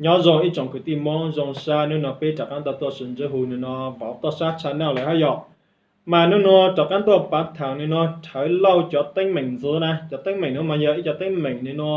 Nyob zoo ib tsoom kwv tij Hmoob, zoo sab hnub no peb rov qab tau tuaj sim ntsib hu nim no vauv toj sab channel lawm hab yom. Mas hnub no rov qab tuaj pav thaam nim no Rhawv Lauj cov teeb meem ntxiv na. Cov teeb meem no mas yog ib cov teeb meem nim no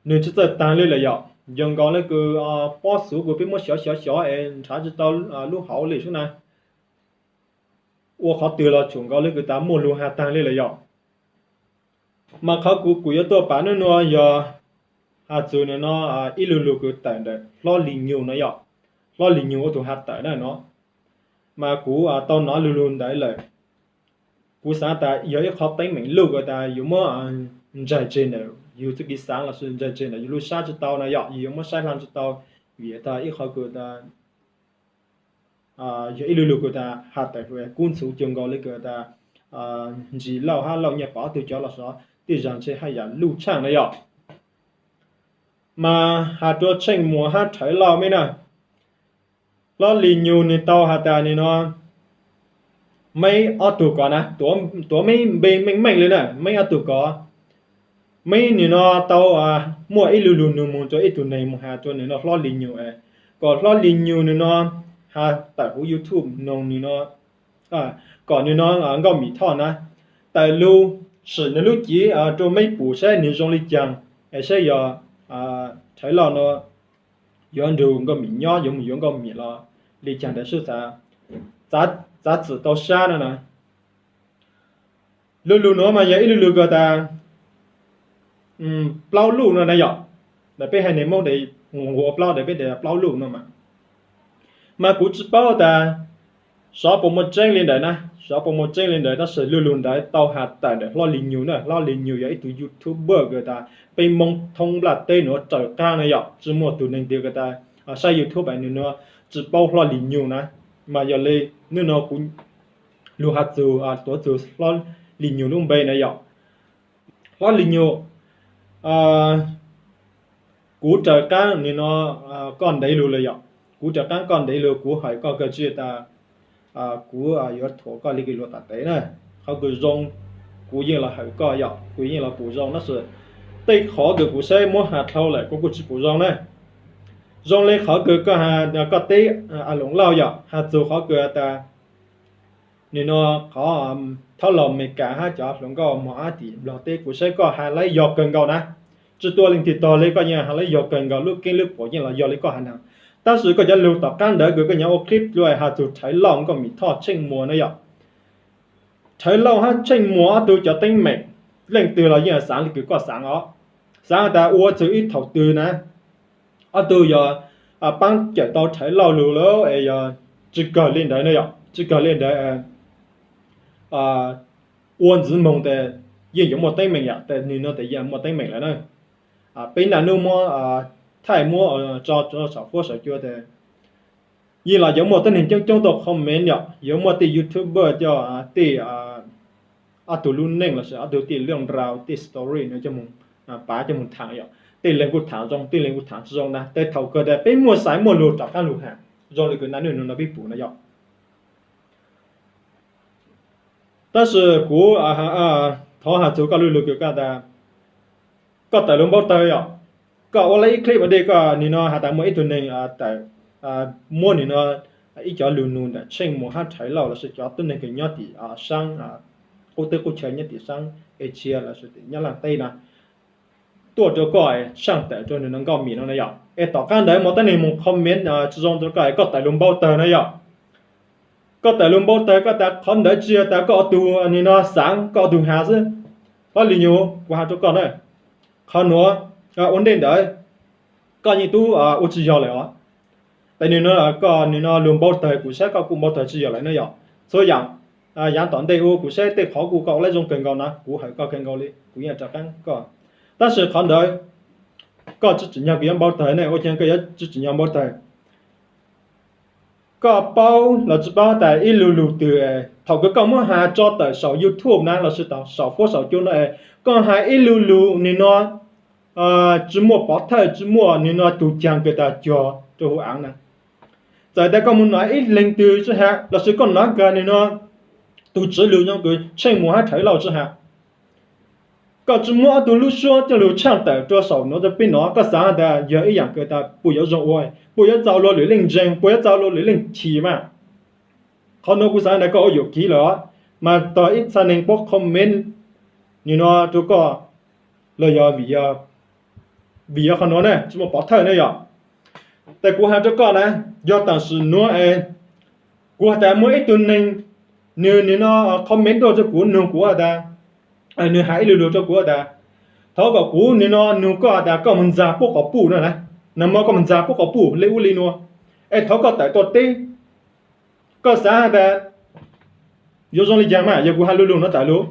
nws tsis txawj taag li lawm yom. Yog nkaus le kws pob xuv kws peb muab xyov xyov xyov es nrhav tsis tau lub hauv li sub na, ua qhov twg los tsuam nkaus le kws tas muaj lug has taag li lawm yom. Mas qhov kuv kuv yuav tuaj pav hnub no yog has txug nim no ib lug lug kws tawm ntawm Hlob Lis Nyug no yom. Hlob Lis Nyug ua tug has tawm na no, mas kuv tau nov lug lug ntawd lawm. Kuv xaav tas yog ib qhov teeb meem luj kws tas yus muab ntsaig tseg ntawm yus txuj kev xaav lossis ntsaig tseg ntawm yus lub sab tsis tau na yom, yus yuav muab saib hla tsis tau, vim tas ib qhov kws yog ib lug lug kws tas has tawm kub ntxhuv cuag nkaus le kws tas Ntsis Lauj hab Lauj Nyiaj Pov ob tug cov los sov tej zag ntshe haj yam luj tshaaj na yom. Mas has rua Tsheej Muas hab Rhawv Lauj meb na, Hlob Lis Nyug nwg tau has tas nim no meb ob tug kov na, tuav meb npe meej meej li na, meb ob tug kov. Meb nim no tau muaj ib lug lug nug moog rua ib tug neeg moog has rua nim no Hlob Lis Nyug, kom Hlob Lis Nyug nim no has tawm huv YouTube noog nim no, kom nim no Nkauj Mim Thoj na tawm lug sim nwg lub cev rua meb pum saib nwg zoo li caag, es saib yog Rhawv Lauj no yuav nrug Nkauj Mim nyob, yuav mus yuav Nkauj Mim los li caag ntawd sub xaav, xaav txim tau sab no na. Lug lug nuav mas yog ib lug lug kws tas plaub luj no na yom. Ntawm peb hais neeg Moob tas nqua plaub, ntawm peb tas plaub luj no mas. Mas kuv tsis paub tas xyov puas muaj tseeb li ntawd na, xyov puas muaj tseeb li ntawd, tab sis lug lug ntawd tau has tawm ntawm Hlob Lis Nyug na. Hlob Lis Nyug yog ib tug YouTuber kws tas peb Moob thoob nplaj teb nuav raws qaab na yom, tsis muaj tug neeg twg kws tas saib YouTube nws nuav tsis paub Hlob Lis Nyug na. Mas yog li hnub no kuv lug has txug tuav txug Hlob Lis Nyug lub npe na yom. Hlob Lis Nyug, kuv raws qaab nim no koj ntev lug lawm yom. Kuv raws qaab koj ntev lug, kuv hawm koj kawg tsi tas kuv yuav thuam koj li kws luag tam tev na. Qhov kws zoo kuv yeej los hawm koj yom, kuv yeej los pum zoo, tab sis tej qhov kws kuv saib muab has dhau lawm kuv kuj tsis pum zoo na. Zoo li qhov kws koj has, koj teb A Loos Lauj yom, has txug qhov kws tas nim no qhov thaub laug Amelikas hab cov hluas nkauj Hmoob hab tim Nplog teb, kuv saib koj has laib yog kawg nkaus na. Tsi tuaj leej twg tog li, koj yeej has laib yog kawg nkaus, lub keeb lub puam yeej los yog li koj has na. Tab sis koj cov lug tom qaab ntawd kws koj nyav ua clip dlua has txug Rhawv Lauj, Nkauj Mim Thoj, Tsheej Muas na yom. Rhawv Lauj hab Tsheej Muas ob tug cov teeb meem leej twg los yeej xaav li kws koj xaav os. Xaav tas ua txug ib thaum twg na ob tug yog paab cawm tau Rhawv Lauj lug lawm es yog tsi kawg li ntawd na yom, tsi kawg li ntawd ua ntxiv moog tes yeej yuav muaj teeb meem yom, tes nwg no tes yeej muaj teeb meem lawm na. Peb naj nub muab thaij muab tso saum fuab saum cua tes yeej los yuav muaj tuab neeg coob coob tuaj comment yom, yuav muaj tej YouTuber coj tej ob tug lub neej lossis ob tug tej luj nrau tej story no coj moog pav coj moog thaam yom. Tej leeg kuj thaam zoo, tej leeg kuj thaam tsi zoo na. Tes thaum kawg tas peb muaj xaiv muaj lug rov qaab lug has zoo li kws naj nub no peb pum na yom. Tab sis kuv thov has txug koj lub lug kws koj tas koj tawm lug npau tawg yom. Koj ua lawm ib clip ua ntej koj nim no has tas muaj ib tug neeg tawm muab nim no ib cov lug nug ntawm Tsheej Muas hab Rhawv Lauj lossis cov tuab neeg kws nyob tim saab qub teb qub chaw nyob tim saab Asia lossis tim Nyab Laaj teb na tuaj rua koj saaj tawm rua nwg no Nkauj Mim no na yom. Es tom qaab ntawd muaj tuab neeg moog comment tsi zoo rua koj, koj tawm lug npau tawg na yom. Koj tawm lug npau tawg koj tas qhov ntawd tsi yog tas koj ua tug nim no xaav, koj ua tug has xwb. Hlob Lis Nyug, kuv has rua koj na, qhov nuav ua ntej ntawd koj yeej tub ua tsi yog lawm os. Tes nim no koj nim no lug npau tawg, kuv saib koj kuj npau tawg tsi yog lawm na yom. Txhua yaam, yaav tom ntej ua kuv saib tej qhov kuj koj ua lawm zoo kawg nkaus na, kuv hawm koj kawg nkaus li, kuv yeej rov qaab koj. Tab sis qhov ntawd koj tsi tsim nyog kws yuav npau tawg ne, ua caag koj yuav tsi tsim nyog npau tawg? Koj paub los tsi paub tas ib lug lug twg, thaum kws koj muab has tso tawm saum YouTube na lossis saum fuab saum cua no, koj has ib lug lug nim no tsi muaj pov thawj, tsi muaj nim no tug caag kws tas cuag rua huv aav na. Txawm tas koj moog nov ib leeg twg tsi has lossis koj nov kag nim no tug tswv lug zoo kws Tsheej Muas hab Rhawv Lauj tsi has, Koj tsis muab ob tug lub suab coj lug tshaaj tawm rua saum nuav rua peb nov, koj xaav has tas yog ib yaam kws tas puas yuav zoo ua, puas yuav txaus lug lwm leej ntseeg, puas yuav txaus lug lwm leej chim mas. Qhov nuav kuv xaav tas koj ua yuam kev lawm, mas tog ib txha neeg puab comment nwg nov rua koj los yog vim yog qhov nuav ne tsis muaj pov thawj ne yom. Tes kuv has rua koj na, yog tam sim nuav es kuv has tas muaj ib tug neeg nwg nwg nov comment tuaj rua kuv, nug kuv has tas, nwg has ib lu lug rua kuv has tas, thov kom kuv nwg nov nug koj has tas koj moog ntxag puab quas puj no na, nag mo koj moog ntxag puab quas puj le ub le nuav, es thov koj tawm tuaj teb. Koj xaav has tas yuav zoo le caag mas yog kuv has lu lug nuav tawm lug?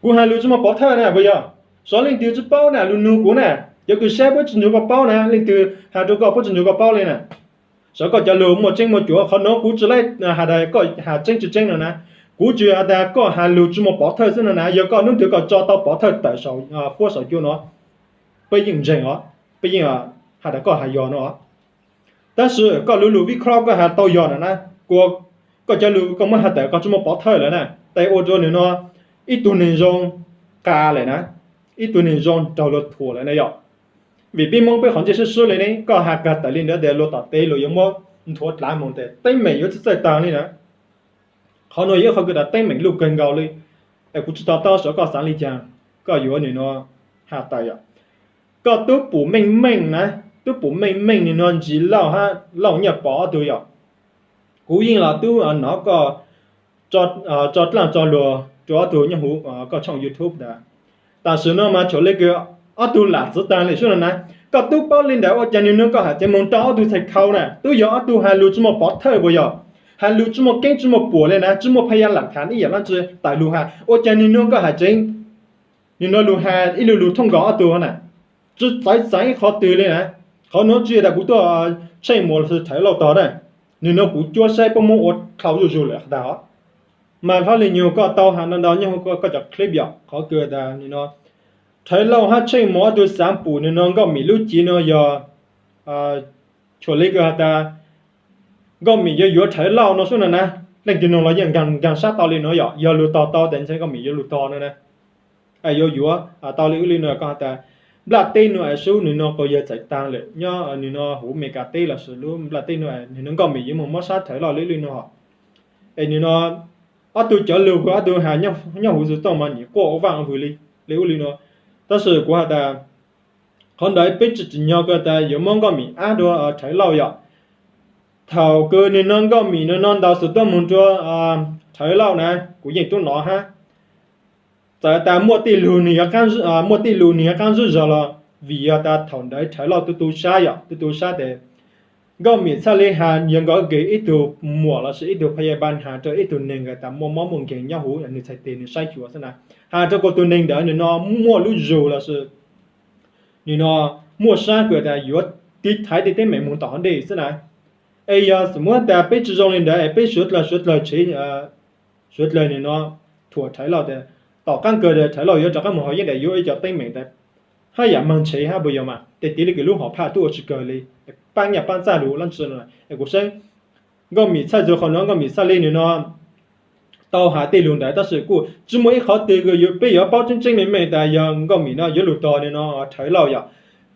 Kuv has lug tsis muaj pov thawj na puas yog? Sov leej twg tsis paub na lug nug kuv na, cov kws saib puab tsis nrug koj paub na, leej twg has rua koj puab tsis nrug koj paub le na. Sov koj cov lug muaj tseeb muaj cuav, qhov nuav kuv tsis laib has tas koj has tseeb tsis tseeb no na. Kuv tsuas has tas koj has lug tsis muaj pov thawj xwb no na, yog koj nub twg koj tso tau pov thawj tawm saum, fuab saum cua no, peb yeej ntseeg os, peb yeej has tas koj has yog no. Tab sis koj lu lug vij khlob koj has tau yog na na, kuas koj cov lug koj muab has tawm koj tsis muaj pov thawj lawm na, tes ua rua nwg nov ib tug neeg zoo qas lawm na, ib tug neeg zoo raug luag thuam lawm na yom. Vim peb Moob peb qhov ntsej swb swb le ne, koj has kag tawm le ntawd tes luag tom teb luag yuav muab nthuav dlav moog tes teeb meem yuav tsis txawj taag le na. Qhov nuav yog ib qhov kws tas teeb meem luj kawg nkaus le. Es kuv tsis to taub sov koj xaav le caag, koj yuav nwg nov has tawm yom. Koj tub pum meej meej na, tub pum meej meej nwg nov Ntsis Lauj hab Lauj Nyaj Pov ob tug yom. Kuv yeej los tub nov koj tso dlaaj tso luag rua ob tug nyob huv koj tshooj YouTube ntawd. Tam sim no mas txhua le kws ob tug lam txwv taag le sub no na. Koj tub paub le ntawd ua caag nwg nov koj has tseeb moog rau ob tug txhais khau na, tub yog ob tug has lug tsis muaj pov thawj puas yog? Has lug tsis muaj keeb tsis muaj puam le na, tsis muaj phaj yaj lam thav ib yaam dlaab tsi tawm lug has, ua caag nwg nov koj has tseeb, nwg nov lug has ib lu lug thooj nkaus ob tug na. Tsis txawv txaav ib qhov twg le na. Qhov nuav tsis yog tas kuv tuaj Tsheej Muas los sis Rhawv Lauj tog na, nwg nov kuv cuab saib puab muab ua dlhau zuj zug lawm has tas os. Mas hlob le nyuag koj tau has ntau ntau nyob huv koj cov clip yom, qhov kws tas nwg nov Rhawv Lauj hab Tsheej Muas ob tug xaav pum nwg nov Nkauj Mim lub cev no yog txhua le kws has tas Nkauj Mim yuav yuav Rhawv Lauj no sub no na. Leej twg nug los yeej nkaag sab tau le nuav yom, yog lug tog tau tes ntshe Nkauj Mim yuav lug tog no na. Yuav yuav tau le ub le nuav koj has tas nplaj teb nuav es sub nwg nov quas yawg txais taag lawm nyob nwg nov huv Amelikas teb los sis lub nplaj teb nuav es nwg nov Nkauj Mim yuav moog mob sab Rhawv Lauj le ub le nuav hov. Es nwg nov ob tug cov lug kws ob tug has nyob huv xwb tooj mas nyim quaj ua vaaj ua hwm le ub le nuav. Tab sis kuv has tas qhov ntawd peb tsis tsim nyog kws tas yuav muab Nkauj Mim ab rua Rhawv Lauj yom. Thaum kws nwg nov Nkauj Mim nwg nov ntaus xov tooj moog rua Rhawv Lauj na, kuv yeej tub nov hab. Txawm tas muaj tej lug nwg yuav, muaj tej lug nwg yuav qaab zuj zog los vim yog tas thaum ntawd Rhawv Lauj tub tu sab yom, tub tu sab tes Nkauj Mim txhaj le has yog nkaus ke ib tug muam los sis ib tug phaj yaj npaaj has rua ib tug neeg kws tas muaj mob muaj nkeeg nyob huv nwg txhais tes nwg saib xyuas xwb na. Has rua kuas tug neeg ntawd nwg nov muaj lub zug los sis nwg nov muaj sab kws tas yuav tiv thaiv tej teeb meem moog tom hov ntej xwb na. Es yog xum muab tas peb tsi zoo li ntawd es peb suav dlawg suav dlawg tshev, suav dlawg nwg nov thuam Rhawv Lauj tes tom qaab kawg Rhawv Lauj yuav rov qaab moog hov yeej daim yuav ib co teeb meem tas hab yaam moog tshev hab puas yog mas tes tiv le kws lub hom phaj tub ua tsi kawg li, paab nyaj paab txaj lug lab ntsi no. Es kuv saib Nkauj Mim txhaj txug qhov nuav, Nkauj Mim txhaj le nwg nov tau has tej lug ntawd tab sis kuj tsi muaj ib qhov twg kws peb yuav paub tseeb tseeb meej meej tas yog Nkauj Mim no yuav lug tog nwg nov Rhawv Lauj yom.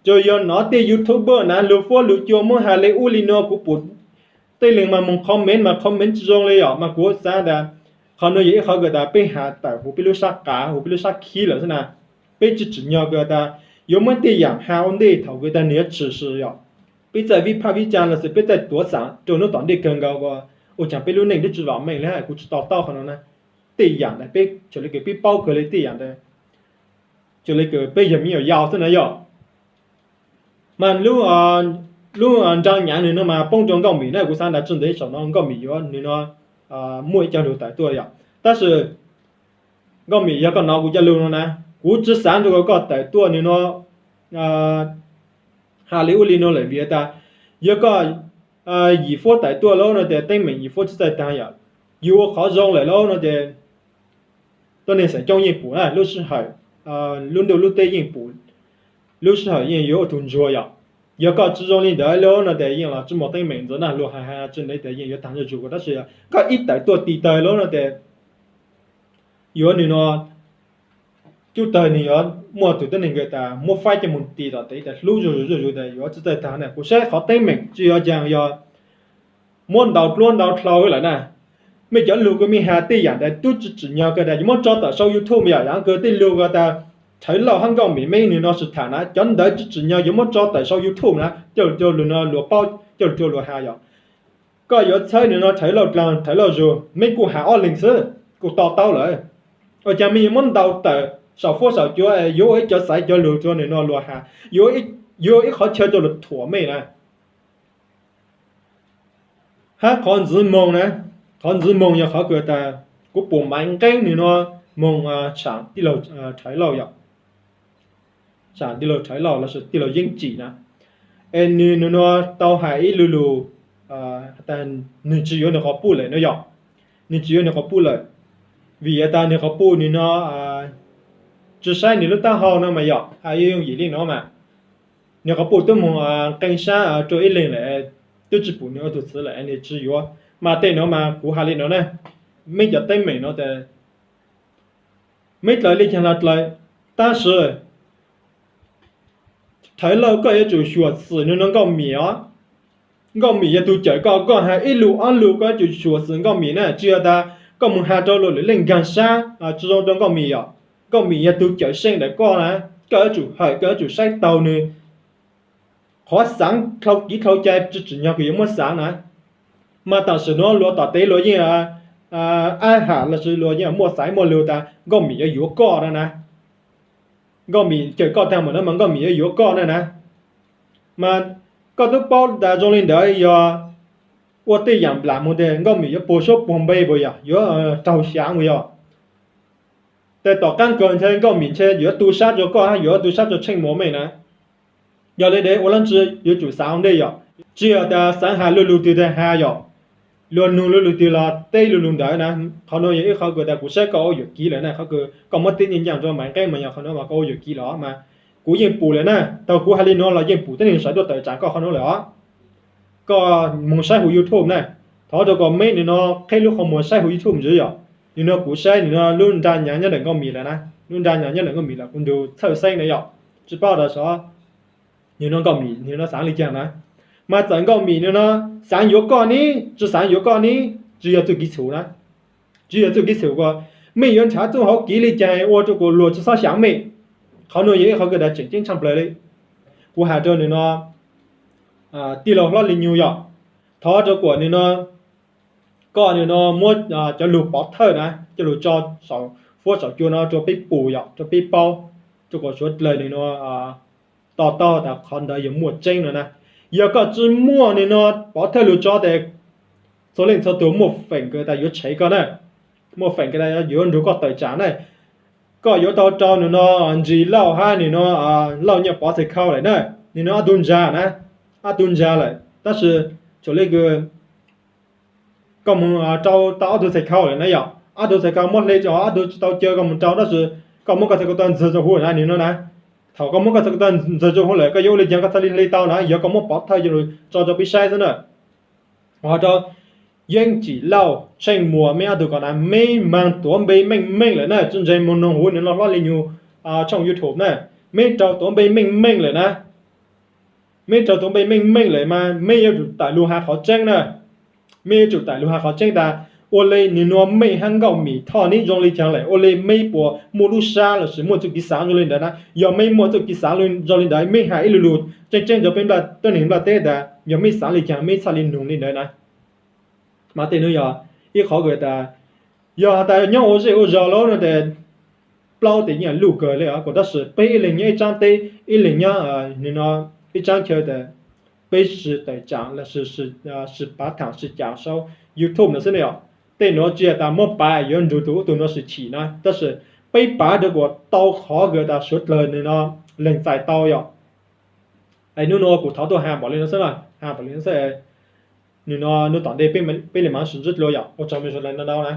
Tsuas yog nov tej YouTuber na lug fuab lug cua muab has le ub le nuav kuv pum tej leeg mas moog comment mas comment tsi zoo le yom, mas kuv xaav tas qhov nuav yog ib qhov kws tas peb has tawm huv peb lub sab qav huv peb lub sab khib lawm xwb na. Peb tsi tsim nyog kws tas yuav muab tej yaam has ua ntej thaum kws tas nwg yuav tshwm sim yom. Peb txawj vij phaj vij caa los sis peb txawj tuav xaam rua nub tom ntej kawg nkaus ua caag peb lub neej twb tsi vam meej le, kuv tsi to taub qhov nuav na. Tej yaam ntawd peb tsuas le kws peb paub kawg le tej yaam ntawd tsuas le kws peb yog me nyuam yaus xwb na yom. Mas lub nra nyaav nwg no mas poob rua Nkauj Mim na, kuv xaav tas tsi ntev saum no Nkauj Mim yuav nwg no muaj ib co lug tawm tuaj yom. Tab sis Nkauj Mim yog koj nov kuv cov lug no na, kuv tsi xaav rua koj tawm tuaj nwg no has le ub le nuav lawm vim tas yog koj yim fuab tawm tuaj lawm no tes teeb meem yim fuab tsi txawj taag yom. Yug ua qhov zoo lawm lawm no tes tuab neeg xeem coob yeej pum na, lub sij hawm, lub ntuj lub teb yeej pum, lub sij hawm yeej yuav ua tug ntsuag yom. Yog koj tsi zoo li ntawd lawm no tes yeej los tsi muaj teeb meem ntxawm na, luag has has tsi ntev tes yeej yuav taag zuj zug tab sis koj ib tawm tuaj tis tawg lawm no tes yuav nwg no cub tawg nws yuav muaj tus tuab neeg kws tas muab faib coj mus tis tom tes tas hlub zuj zus zuj zus tas yuav txawj txawj tag na. Kuv saib qhov teeb meem tsis yog cas yog muab ntaus dluab ntaus dlau lawm na. Mej cov lug kws mej has tej yam ntawd twb tsis tsim nyog kws tas yuav muab tso tawm sau YouTube yom, yam kws tej lug kws tas Rhawv Lauj hab Nkauj Mim mej nwg no sib tham na, cov ntawd tsis tsim nyog yuav muab tso tawm sau YouTube na, coj lug rua luag no luag paub, coj lug rua luag has yom. Koj yuav txhawb nwg no Rhawv Lauj dlaag Rhawv Lauj zug, mej kuj has ob leeg xwb kuj to taub lawm. Ua cas mej yuav muab ntaus tawm saum fuab saum cua, yuav ua ib cov xaiv cov lug rua nwg no luag has, yuav ua ib qhov chaw rua luag thuam mej na. Hab qhov ntxiv moog na, qhov ntxiv moog yog qhov kws tas kuv pum Maiv Nqeeb nwg no moog tsham tij laug Rhawv Lauj yom, tsham tij laug Rhawv Lauj lossis tij laug Yeeb Tsim na. Es nwg, nwg no tau has ib lu lug, nwg tsis yuav nwg quas puj lawm no yom, nwg tsis yuav nwg quas puj lawm, vim tas nwg quas puj nwg no tsis saib nwg lub taub hau no mas yom, has yooj yim li no mas. Nwg quas puj twb moog qee sab rua ib leeg lawm, twb tsis pum nwg ua tug txiv lawm nwg tsis yuav. Mas tej no mas kuv has li no na, meb cov teeb meem no tas meb dlaws li caag los dlaws, tab sis Rhawv Lauj koj yuav tsum xyuam xim nwg no Nkauj Mim os. Nkauj Mim yog tug cawm koj, koj has ib lus ob lus koj yuav tsum xyuam xim Nkauj Mim na, tsis yog tas koj moog has rau luag lwm leej nkaag sab tsis zoo rau Nkauj Mim yom. Nkauj Mim yog tug cawm seej ntawm koj na, koj yuav tsum hawm, koj yuav tsum saib taug nwg. Qhov xaav dlhau kev dlhau cai tsis tsim nyog kws yuav muab xaav na. Mas tam sim nuav luag tom tes luag yeej ab ham lossis luag yeej muaj xaiv muaj lug tas Nkauj Mim yuav yuav koj na na. Nkauj Mim cawm koj taag mum no mas Nkauj Mim yuav yuav koj na na. Mas koj twb paub tas zoo li ntawd yog ua tej yaam nplam moog tes Nkauj Mim yuav puag suab puag npe puas yog, yuav raug xyaav puas yog? Tes tom qaab kawg ntshe Nkauj Mim ntshe yuav tu sab rua koj hab yuav tu sab rua Tsheej Muas mej na. Yog li ntawd ua leej twg yuav tsum xaav ua ntej yom, tsis yog tas xaav has lu lug twg tas has yom, luag nug lu lug twg los teb lu lug ntawd na. Qhov nuav yog ib qhov kws tas kuv saib koj ua yuam kev lawm na, qhov kws koj muab teb ncaaj ncaaj rua Maiv Nqeeb mas yog qhov nuav mas koj ua yuam kev lawm mas. Kuv yeej pum lawm na, thaum kuv has li nuav los yeej pum tuab neeg sawv tuaj tawm tsaam koj qhov nuav lawm os. Koj moog saib huv YouTube na, thov rua kom meb nwg no qheb lub qhov muag saib huv YouTube ntxiv yom. Nwg no kuv saib nwg no lub nra nyav nyob ntawm Nkauj Mim lawm na, lub nra nyav nyob ntawm Nkauj Mim lawm kuv nrug txhawj xeeb na yom. Tsis paub tas xov nwg no Nkauj Mim nwg no xaav li caag na. Mas txawm Nkauj Mim nwg no xaav yuav koj ne, tsis xaav yuav koj ne, tsis yog txuj kev txhum na. Tsis yog txuj kev txhum ko, mej yuav nrhav txuj hauv kev li caag ua rua kuas luag tsis xob xyaav mej. Qhov nuav yog ib qhov kws tas tseem ceeb tshaaj plawg li. Kuv has rua nwg no tij laug Hlob Lis Nyug yom, thov rua kuas nwg no, koj nwg no muab cov lug pov thawj na coj lug tso saum fuab saum cua no rua peb pum yom, rua peb paub, rua kuas suav dlawg nwg no to taub tas qhov ntawd yog muaj tseeb no na. Yog koj tsis muaj nwg no pov thawj lug tso tes txhua leej txhua tug muaj feem kws tas yuav tshev koj na, muaj feem kws tas yuav nrug koj tawm tsaam na. Koj yuav tau rau nwg no Ntsis Lauj hab nwg no Lauj Nyaj Pov Txhais Khau lawm na. Nwg no ob tug ntsa na, ob tug ntsa lawm tab sis txhua leej kws koj moog rau tau ob tug txhais khau lawm na yom, ob tug txhais khau muab hle tso, ob tug tsis tau caw koj moog rau tab sis koj muab koj txhais khau tawg ntxig rua huv na nwg no na. Thaum koj muab koj txhais khau tawg ntxig rua huv lawm koj yuav ua li caag koj txhaj li hle tau na, yog koj muab pov thawj coj lug tso rua peb saib xwb na. Ho rau Yeeb Tsim Lauj, Tsheej Muas, meb ob tug ko na meb maag tuav npe meej meej lawm na, tsi ntseeg moog noog huv nwg no Hlob Lis Nyug tshooj YouTube na, meb raug tuav npe meej meej lawm na. Meb raug tuav npe meej meej lawm mas meb yuav tsum tawm lug has qhov tseeb na. Meb yuav tsum tawm lug has qhov tseeb tas ua li nwg no mej hab Nkauj Mim Thoj neb zoo li caag lawm, ua li meb puas muaj lub sab lossis muaj txuj kev xaav zoo li ntawd na. Yog meb muaj txuj kev xaav zoo li ntawd meb has ib lu lug tseeb tseeb rua peb tuab neeg nplaj teb tas yog mej xaav li caag meb txhaj li noog li ntawd na. Mas tej nuav yog ib qhov kws tas yog has tas nyob ua zej ua zog lawm no tes plaub tes yeej luj kawg le os, kuas tab sis peb ib leeg nyob ib tsaab teb, ib leeg nyob nwg no ib tsaab chaw tas peb sis tawm tsaam lossis sis pav thaam sis caam saub YouTube no xwb ne yom. Tej nuav tsis yog tas muab pav yuav nrug tug ub tug nuav sis chim na, tab sis peb pav rua kuas tau qhov kws tas suav dlawg nwg no lees txais tau yom. Es nub nuav kuv thov tuaj has npaum li no xwb na, has npaum li no xwb. Nwg no nub tom ntej peb le maam sib ntsib dlua yom, ua tsaug mej suav dlawg ntau ntau na.